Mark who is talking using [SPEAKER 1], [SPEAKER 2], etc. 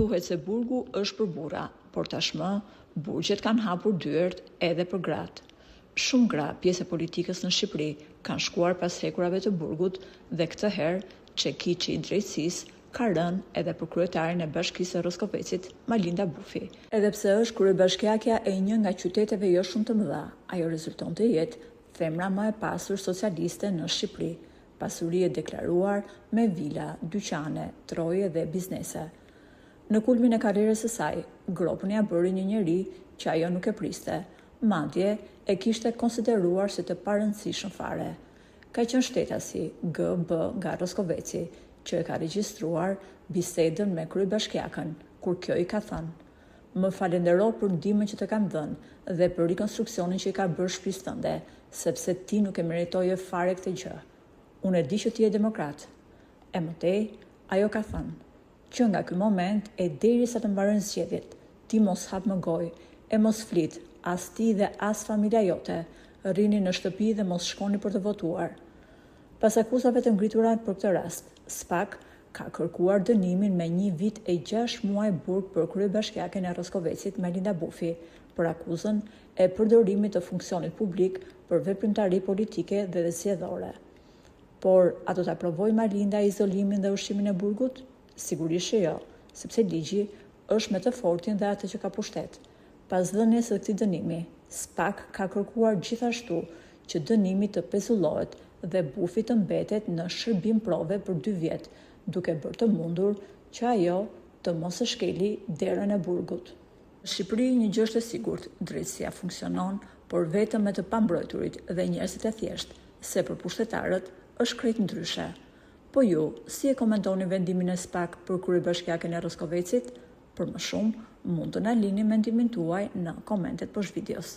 [SPEAKER 1] Thuhet se burgu është për burra, por tashmë burgjet kanë hapur dyert edhe për gratë. Shumë gra pjesë e politikës në Shqipëri kanë shkuar pas hekurave të burgut dhe këtë herë çekiçi i drejtësisë ka rënë edhe për kryetaren e Bashkisë së Roskovecit, Majlinda Bufi. Edhe pse është kryebashkiakja e një nga qyteteve jo shumë të mëdha, ajo rezulton të jetë femra më e pasur socialiste në Shqipëri, pasuri e deklaruar me vila, dyqane, troje dhe biznese. Në kulmin e karrierës së saj, gropën ia bëri një njeri që ajo nuk e priste, madje e kishte konsideruar si të parëndësishëm fare. Ka qenë shtetasi GB nga Roskoveci që e ka regjistruar bisedën me kryebashkiaken, kur kjo i ka thënë, Më falëndero për ndihmën që të kam dhënë dhe për rikonstruksionin që i ka bërë shtëpisë tënde, sepse ti nuk e meritoje fare këtë gjë. Unë e di që ti je demokrat. E më tej, ajo ka thënë, Që nga ky moment e deri sa të mbarojnë zgjedhjet, ti mos hap më gojë e mos flit, as ti dhe as familja jote, rrini në shtëpi dhe mos shkoni për të votuar. Pas akuzave të ngritura për këtë rast, SPAK ka kërkuar dënimin me një vit e gjashtë muaj burg për kryebashkiaken e Roskovecit, Majlinda Bufi, për akuzën e përdorimit të funksionit publik për veprimtari politike dhe zgjedhore. Por, a do ta provojë Majlinda izolimin dhe ushqimin e burgut? Sigurisht që jo, sepse ligji është me të fortin dhe atë që ka pushtet. Pas dhënies së këtij dënimi, SPAK ka kërkuar gjithashtu që dënimi të pezullohet dhe Bufi të mbetet në shërbim prove për dy vjet, duke bërë të mundur që ajo të mos e shkeli derën e burgut. Në Shqipëri një gjë është e sigurt, drejtësia funksionon, por vetëm me të pambrojturit dhe njerëzit e thjeshtë, se për pushtetarët është krejt ndryshe. Po ju, si e komentoni vendimin e SPAK për kryebashkiaken e Roskovecit? Për më shumë, mund të na lini mendimin tuaj në komentet poshtë videos.